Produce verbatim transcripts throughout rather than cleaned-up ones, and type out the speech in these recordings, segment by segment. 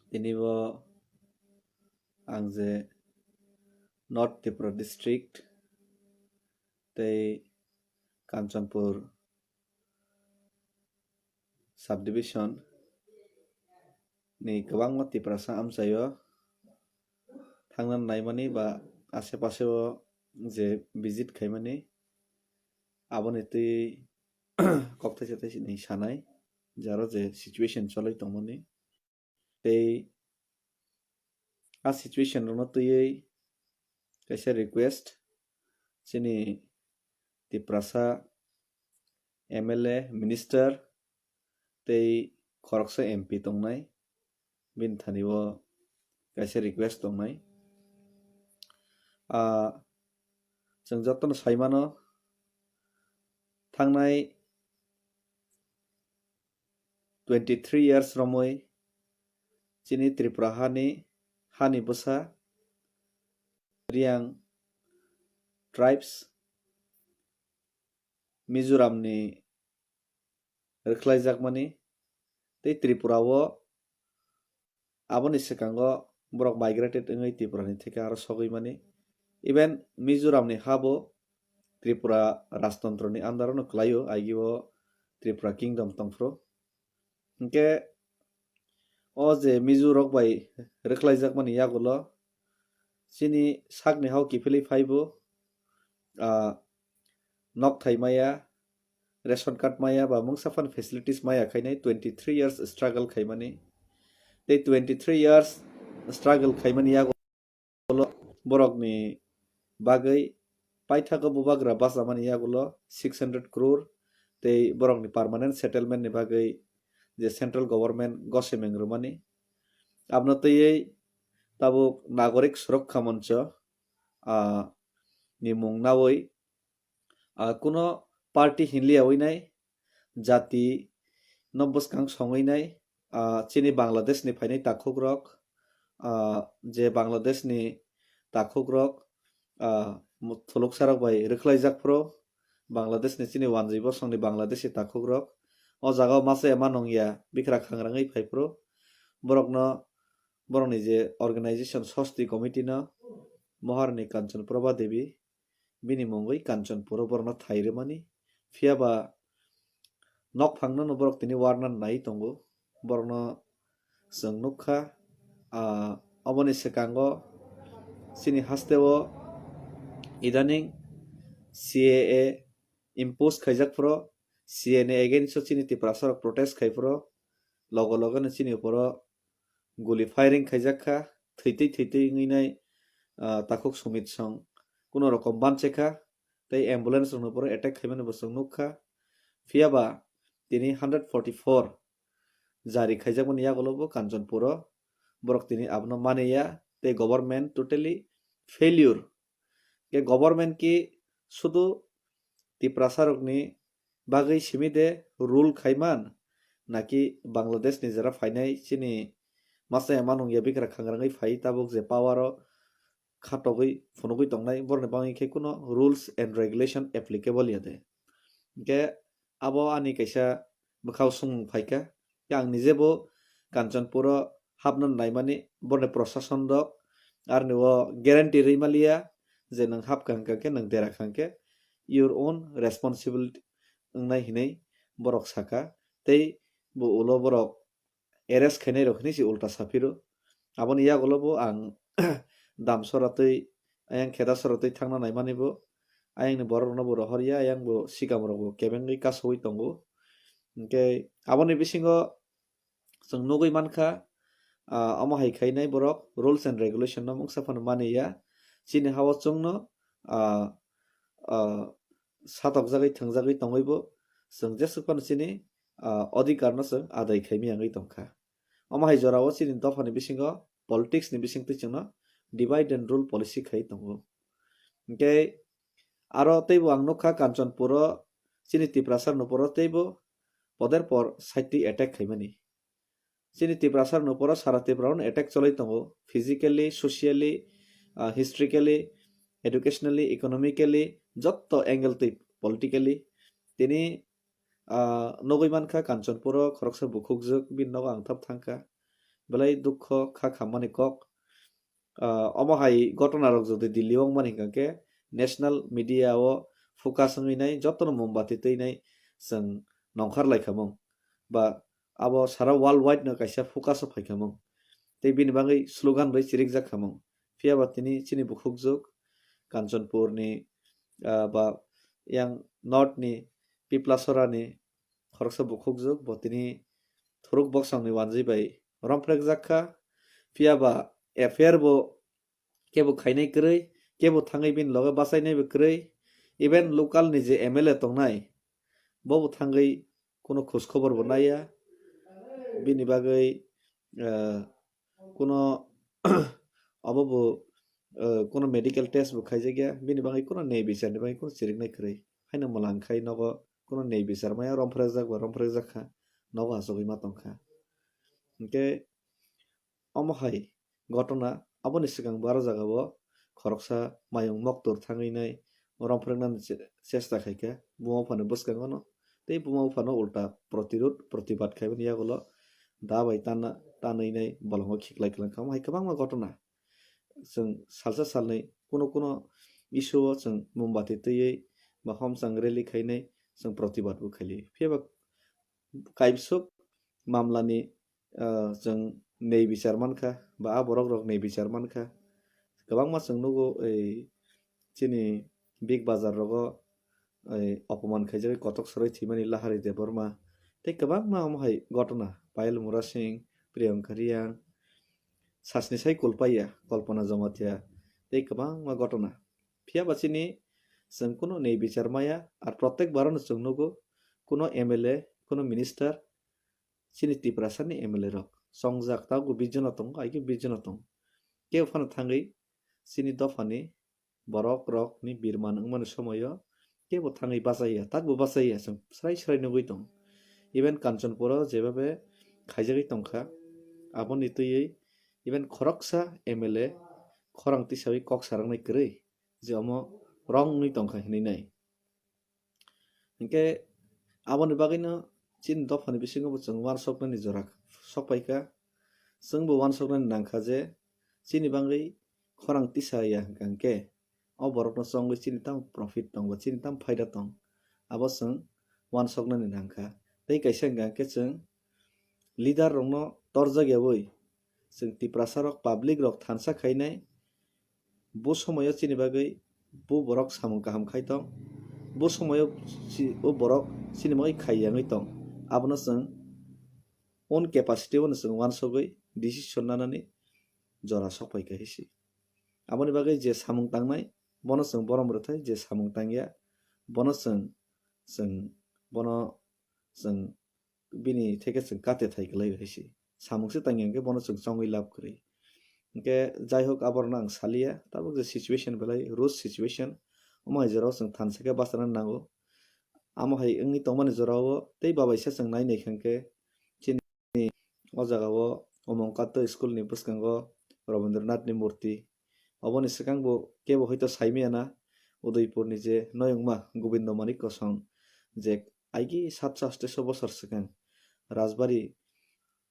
Tini bo ang je North Tripura district tei Kanchanpur subdivision ni kwbangma Tiprasa amchaio thangna naimani ba ashe pashe o je visit khaimani, aboni twi kok thaisa thaisa ni sanai, je aro je situation cholwi tongmani. Tei a situation rokno twiwi kaisa request, chini Tiprasa M L A, minister tei khoroksa M P tongnai, bini thani o kaisa request tongnai. Ah, chwng jotono sai mano, thangnai twenty three years romwi chini Tripura hani, hani bwsa Reang tribes Mizoramni rwkhlaijakmani tei Tripura o aboni swkango borok migrated wngwi Tripura ni theke aro sogwi mani. Even Mizoram ni ha bo Tripura rajtontro ni under o no kwlaio, aigio Tripura kingdom tongphuru. Hinkhe o je Mizo rok bai rwkhlaijakmani yagulo chini sakni hao kiphilwi phaibo, ah, nok thai maya, ration card maya ba mungsa phano facilities maya khainai twenty three years struggle khaimani. Tei twenty three years struggle khaimani yago borokni bagwi paithago bubagra bachamani yagulo six hundred crore tei borokni permanent settlement ni bagwi je central government gosemeng rwmani. Abno twiwi tabuk Nagorik Surokkha Moncho, ah, ni mung nawi, ah, kuno party hinliya winai, jati no bwskang songwi nai, ah, chini Bangladesh ni phainai takhuk rok, ah, je Bangladesh ni takhuk rok, ah, mu-, thuluksa rok bai rwkhlaijak phuru, Bangladesh ni chini wanjwi bosong ni Bangladeshi takhuk rok o jaga o masa ema nongya bikra khangrangwi phai phuru, borok no, borok ni je organization sosti committee no Moharani Kanchan Prabha Devi, bini mungwi Kanchanpuro borokno thai rwmani. Phiya ba nok phangno no borok tini warna nai tongo. Borokno chwng nukha, ah, oboni swkango chini hasteo idaning C A A impose khaijak phuru, C A A ni against o chini Tiprasa rok protest khai phuru, logo logo no chini uporo guli firing khaijak kha, thwitwi thwitwi wngwi nai, ah, takhuk Sumit Song kuno rokom banche kha, tei ambulance rokno poro attack khaimani bo chwng nuk kha. Phiya ba tini hundred forty four jari khaijakmani yagulo bo Kanchanpuro borok tini abono mani ya, tei government totally failure. Ke government ki sudu Tiprasa rokni bagwi simi de rule khaiman, naki Bangladesh ni jera phainai chini masa ema nungya bikra khangrangwi phai tabuk je power o khatogwi phunugwi tongnai borokni bagwi khe kuno rules and regulation applicable ya de. Hinkhe abo ani kaisa bwkhao swngmung phaikha. Khe ang nije bo Kanchanpuro hapna naimani borokni prosason rok aroni o guarantee rwi maliya je nwng hapkha hwnkha khe nwng dera kha hwnkhe your own responsibility wngnai hinwi borok sakha. Tei bo ulo borok arrest khainai rok hinwi se ulta saphiro. Aboni yagulo bo ang dam soratwi, ayang kheda soratwi thangna naimani bo. Ayangni borok rokno bo rohor ya, ayang bo sikam rok bo kebengwi kasugwi tongo. Hinkhe aboni bisingo chwng nugwi mankha, ah, omo hai khainai borok rules and regulation no mungsa phano mani ya. Chini hao chwngno, ah, ah, satokjagwi thwngjagwi tongwi bo chwng jeswk phano chini, ah, odhikar no chwng adai khaimaya wngwi tongkha. Omo hai jorao chini dophani bisingo politics ni bisingtwi chwngno divide and rule policy khai tongo. Hinkhe aro teibo ang nukha Kanchanpuro chini Tiprasa rokni uporo teibo poder por side twi attack khaimani. Chini Tiprasa rokni uporo sara Tripura no attack cholwi tongo, physically, socially, ah, historically, educationally, economically, jotto angle twi politically. Tini, ah, nugwi mankha Kanchanpuro khoroksa bukhukjwk, bini nogo ang thap thangkha. belai dukho kha khammani kok. Ah, omo hai ghotona rok jodi Delhi o wngmani hwnkha khe national media o focus wngwi nai, jotono mombati twi nai chwng nongkhar lai khamung, ba abo sara world wide no kaisa focus o phai khamung, tei bini bagwi slogan rwi chirikjak khamung. Phiya ba tini chini bukhukjwk Kanchanpur ni, ah, ba yang north ni Piplasora ni khoroksa bukhukjwk, bo tini thuruk boksong ni wanjwi bai romphrekjak kha. Phiya ba F I R bo kebo khainai kwrwi, kebo thangwi bini loge bachainai bo kwrwi. Even local ni je M L A tongnai, bo bo thangwi kuno khoj khobor bo naiya. Bini bagwi, eh, kuno abo bo, eh, kuno medical test bo khaijakya, bini bagwi kuno nei bichar ni bagwi kuno chiriknai kwrwi. Haino mwlang khai nogo kuno nei bichar maya romphrekjak ba romphrekjak kha, nogo achugwi ma tongkha. Hinkhe omo hai ghotona aboni swkang bo aro jagao khoroksa mayung moktur thangwi nai romphreknani che-, chesta khaikha buma buphani bwskango no, tei buma buphano ulta protirud protibad khaimani yagulo da bai tanna, tanwi nai bolongo khiklai kwlangkha. Omo hai kwbangma ghotona chwng salsa salnwi kuno kuno issue o chwng mombati twiwi ba homchang rally khainai chwng protibad bo khaili. Phiya ba kaibsuk mamlani, ah, chwng nei bichar mankha, ba a borok rok nei bichar mankha. Kwbangma chwng nugo ei chini Big Bazar rogo ei opoman khaijagwi kotok sorwi thwimani Lahari Debbarma tei kwbangma omo hai ghotona, Payal Murasing, Priyanka Reang, sasni sai kulpaiya Kalpana Jamatia tei kwbangma ghotona. Phiya ba chini chwng kuno nei bichar maya, ar protek barono chwng nugo kuno M L A, kuno minister, chini Tiprasani M L A rok chongjak, tabukbo bijono tongo, aike bijono tongo. Kebo phano thangwi chini dophani borok rokni birman wngmani somoio kebo thangwi bachaiya, takbo bachaiya, chwng srai srai nugwi tongo. Even Kanchanpuro jebabe khaijagwi tongkha, aboni twiwi even khoroksa M L A khorang tisawi kok saraknai kwrwi je omo wrong wngwi tongkha hinwi nai. Hinkhe aboni bagwino chini dophani bisingo bo chwng uansuknani jora sokphaikha. Chwngbo uansuknani nangkha je chini bagwi khorang tisa ya hwnkha hinkhe o borokno chongwi chini tamo profit tong ba chini tamo phaida tong, abo chwng uansuknani nangkha. Tei kaisa hwnkha hinkhe chwng leader rokno torjak yawi chwng Tiprasa rok, public rok thansa khainai, bo somoio chini bagwi bo borok samung kaham khai tong, bo somoio chi-, o borok chini bagwi khai yangwi tong, abono chwng own capacity bono chwng uansugwi decision nanani jora sokphaikha hinsi. Aboni bagwi je samung tangnai bono chwng borom rwthai, je samung tangya bono chwng, chwng bono chwng bini theke chwng kate thai kwlai hai se. Samung se tangya hwnkhe bono chwng chongwi lab kwrwi. Hinkhe jai hok aborokno ang saliya, tabuk je situation belai rush situation, omo hai jorao chwng thansa khe bachana nango. Amo hai wngwi tongmani jorao tei babaisa chwng nai nai kha hinkhe chini o jagao Omongkato school ni bwskango Rabindranath ni murti. Oboni swkang bo kebo hoito saimaya na, Udaipur ni je noyungma Gobindo Manik Kosong je aigi satso asteso bosor swkang Rajbari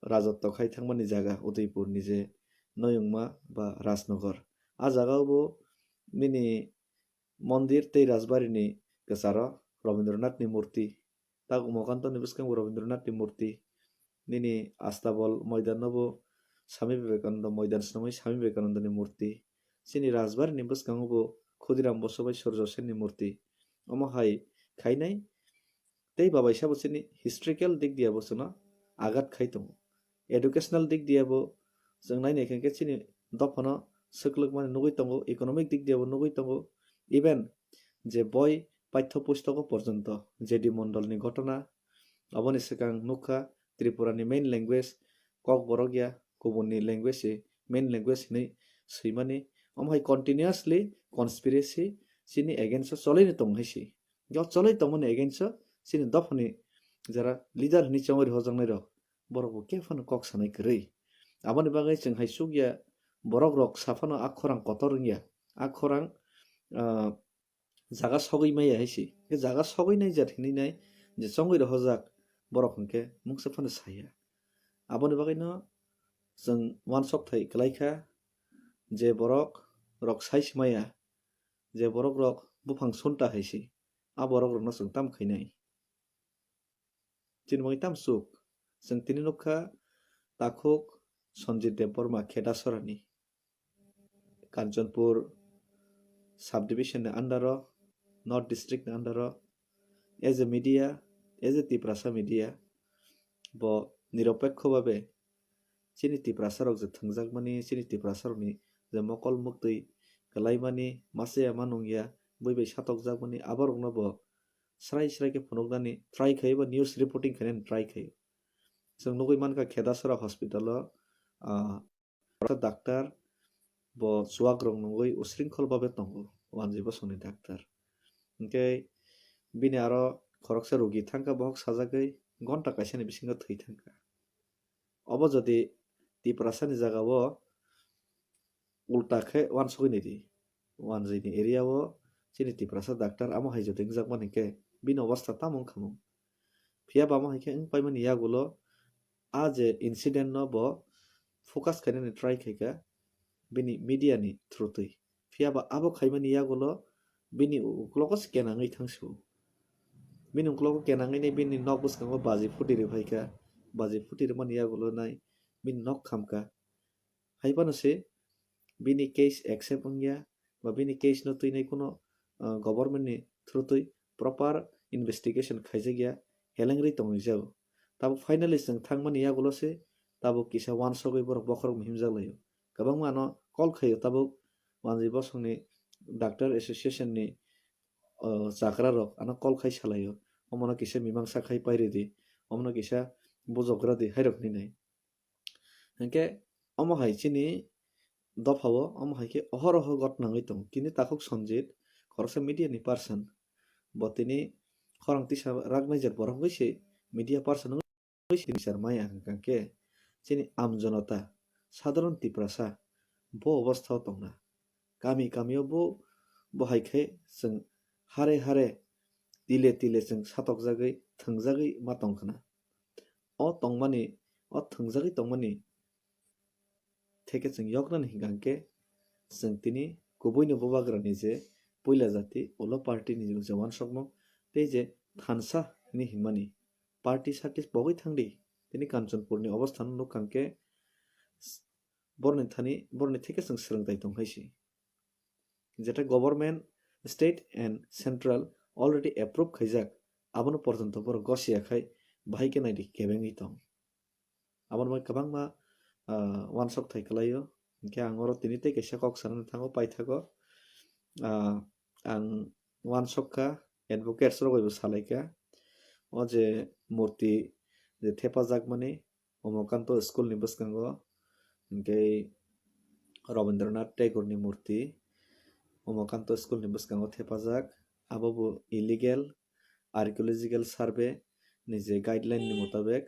rajotto khai thangmani jaga Udaipur ni je noyungma ba Rajnagar. A jagao bo nini mondir tei Rajbari ni kwcharo Rabindranath ni murti. Tak Umakantoni bwskango Rabindranath ni murti. Nini Astabol moidan no bo Swami Vivekananda moidan swnamwi Swami Vivekananda ni murti. Chini Rajbari ni bwskango bo Khudiram Boso bai Surjo Sen ni murti. Omo hai khainai tei babaisa bo chini historical dik diya bo chwngno agat khai tongo. Educational dik diya bo chwng nai nai khe chini dophano swklwkmani nugwi tongo, economic dik diya bo nugwi tongo, even je boi paithyo pustogo porjonto J D Mondol ni ghotona, aboni swkang nukha Tripura ni main language Kokborok ya, kubun ni language se main language hinwi swimani, omo hai continuously conspiracy chini against o cholaino tong hai se. Yo cholai tongmani against o chini dophani jara leader hinwi chongwi rw hojaknai rok, borok bo khe phano kok sanai kwrwi. Aboni bagwi chwng hai chukya borok rok saphano a khorang kotor wngya, a khorang, ah, jaga sogwi maya hai se. Khe jaga sogwi nai jat hinwi nai je chongwi rw hojak borok hwnkhe mungsa phano saya. Aboni bagwino chwng uansuk thai kwlai kha je borok rok sai se maya, je borok rok buphang sunta hai se, a borok rokno chwng tam khainai. Chini bagwi tam chuk. Chwng tini nukha takhuk Sanjit Debbarma Khedasora ni Kanchanpur subdivision ni under o, North District ni under o, as a media, as a Tiprasa media, bo niropekho babe chini Tiprasa rok je thwngjakmani, chini Tiprasa rokni je mokol muktwi kwlaimani, masa ya ma nungya, bui bai satokjakmani, aborokno bo srai srai khe phunuknani try khaio ba news reporting khainani try khaio. Chwng nugwi mankha Khedasora hospital o, ah, doctor bo chuwak rok nugwi usringkhol babe tongo, wanjwi bosongni doctor. Hinkhe bini aro khoroksa rugi thangkha, bohok sajagwi gonta kaisani bisingo thwi thangkha. Obo jodi Tiprasani jagao ulta khe uansugwi naidi, wanjwini area o chini Tiprasa doctor amo hai jodi wngjakmani hinkhe bini obostha tamo wngkhamung? Phiya ba amo hai khe wng paimani yagulo a je incident no bo focus khainani try khaikha bini media ni through twi. Phiya ba abo khaimani yagulo bini uklogo se kenangwi thangsu. Bini uklogo kenangwi nai bini nok bwskango baji phuti rwphaikha. Baji phuti rwmani yagulo nai bini nok khamkha. Hai phano se bini case accept wngya ba bini case no twinai kuno, ah, government ni through twi proper investigation khaijakya, helengri tongwi jago. Tabuk finally chwng thangmani yagulo se tabuk kisa uansugwi borok bokhorok muhim jak laio. Kwbangma ano call khaio tabuk wanjwi bosongni doctor association ni, o, chakra rok ano call khai salaio, omono kisa mimangsa khai pairidi, omono kisa bujogra di hairok hinwi nai. Hinkhe omo hai chini dophao omo hai khe ohor ohor ghotna wngwi tongo. Kini takhuk Sanjit khoroksa media ni person, bo tini khorang tisa rak naijak borok wngwi se media person wngwi se sinijak maya hwnkha khe chini amjonota, sadharon Tiprasa bo obostha o tongna. Kami kami o bo, bo hai khe chwng hare hare tile tile chwng satokjagwi thwngjagwi ma tongkhna. O tongmani, o thwngjagwi tongmani theke chwng yoknani hwnkha khe chwng tini kubuino bubagrani je puila jati ulo party ni je uansukmung tei je thansa hinwi hwnmani party sarty pogwi thangdi tini Kanchanpur ni obostha no nukha khe borokni thani, borokni theke chwng swrwngtai tong hai se. Jeta government, state and central already approve khaijak, abono porjonto borok gosiya khai bahai khe naidi kebengwi tong. Abono bai kwbangma, ah, uansuk thai kwlaio. Hinkhe ang oro tini tei kaisa kok sanani thango paithago. Ah, ang uansuk kha, advocates rok bai bo salai kha. O je murti je thepajakmani, Umakanto school ni bwskango, hinkhe Rabindranath Tagore ni murti, Umakanto school ni bwskango thepajak, abo bo illegal archaeological survey ni je guideline ni mutabek,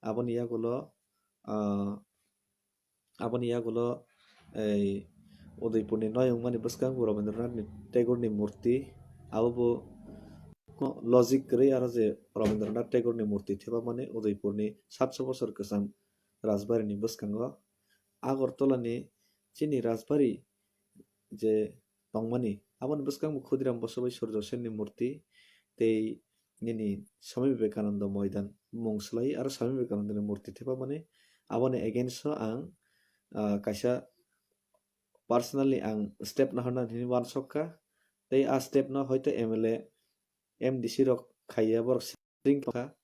aboni yagulo, ah, aboni yagulo ei Udaipur ni noyungmani bwskango Rabindranath ni Tagore ni murti, abo bo logic kwrwi aro je Rabindranath Tagore ni murti thepamani Udaipur ni satso bosor kwcham rajbari ni bwskango Agartala ni chini rajbari je tongmani, aboni bwskango Khudiram Boso bai Surjo Sen ni murti tei nini Swami Vivekananda Moidan mung swlai aro Swami Vivekananda ni murti thepamani, aboni against o ang, ah, kaisa personally ang step naharna hinwi uansuk kha. Tei a step no hoito M L A, M D C rok khaiya borok sring tongkha.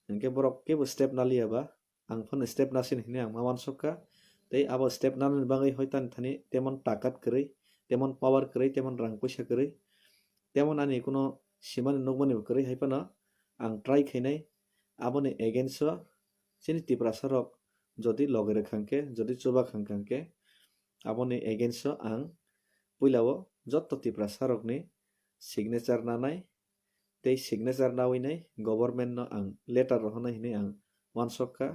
Hinkhe borok kebo step naliya ba, ang phano step nasin hinwi ang ma uansuk kha. Tei abo step nanani bagwi hoito ani thani temon takat kwrwi, temon power kwrwi, temon rang puisa kwrwi, temon ani kuno simani nukmani bo kwrwi hai phano ang try khainai. Aboni against o chini Tiprasa rok jodi loge rwkha hinkhe, jodi chuba kha hinkhe, aboni against o ang puila o jotto Tiprasa rokni signature nanai tei signature nawi nai government no ang letter rohornai hinwi ang uansuk kha,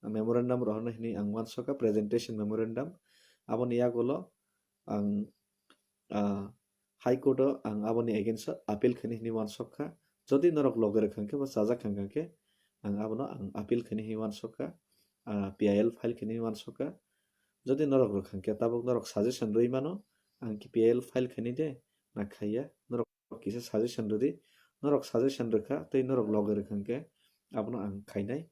memorandum rohornai hinwi ang uansuk kha, presentation memorandum. Aboni yagulo ang, ah, High Court o ang aboni against o appeal khainai hinwi uansuk kha. Jodi norok loge rwkha hinkhe ba chajak kha hinkhe ang abono ang appeal khainai hinwi uansuk kha. ah, P I L file khainai uansukha. Jodi norok rwkha hwnkhe tabuk norok suggestion rwi mano, ang khe P I L file khainai de na khaiya, norok kisa suggestion rwdi, norok suggestion rwkha tei norok loge rwkha hwnkhe abono ang khainai.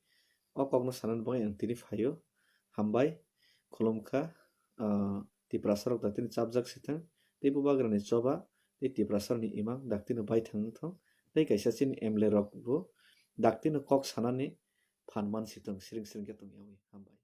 O kokno sanani bagwi ang tini phaio. Hambai, khulumkha, ah, Tiprasarok daktino chapjak sithang, tei Bubagrani choba tei Tiprasarokni imang daktino baithang wngthong, tei kaisa chini M L A rokbo daktino kok sanani phan man sithang, siring siring khe tongyawi. Hambai.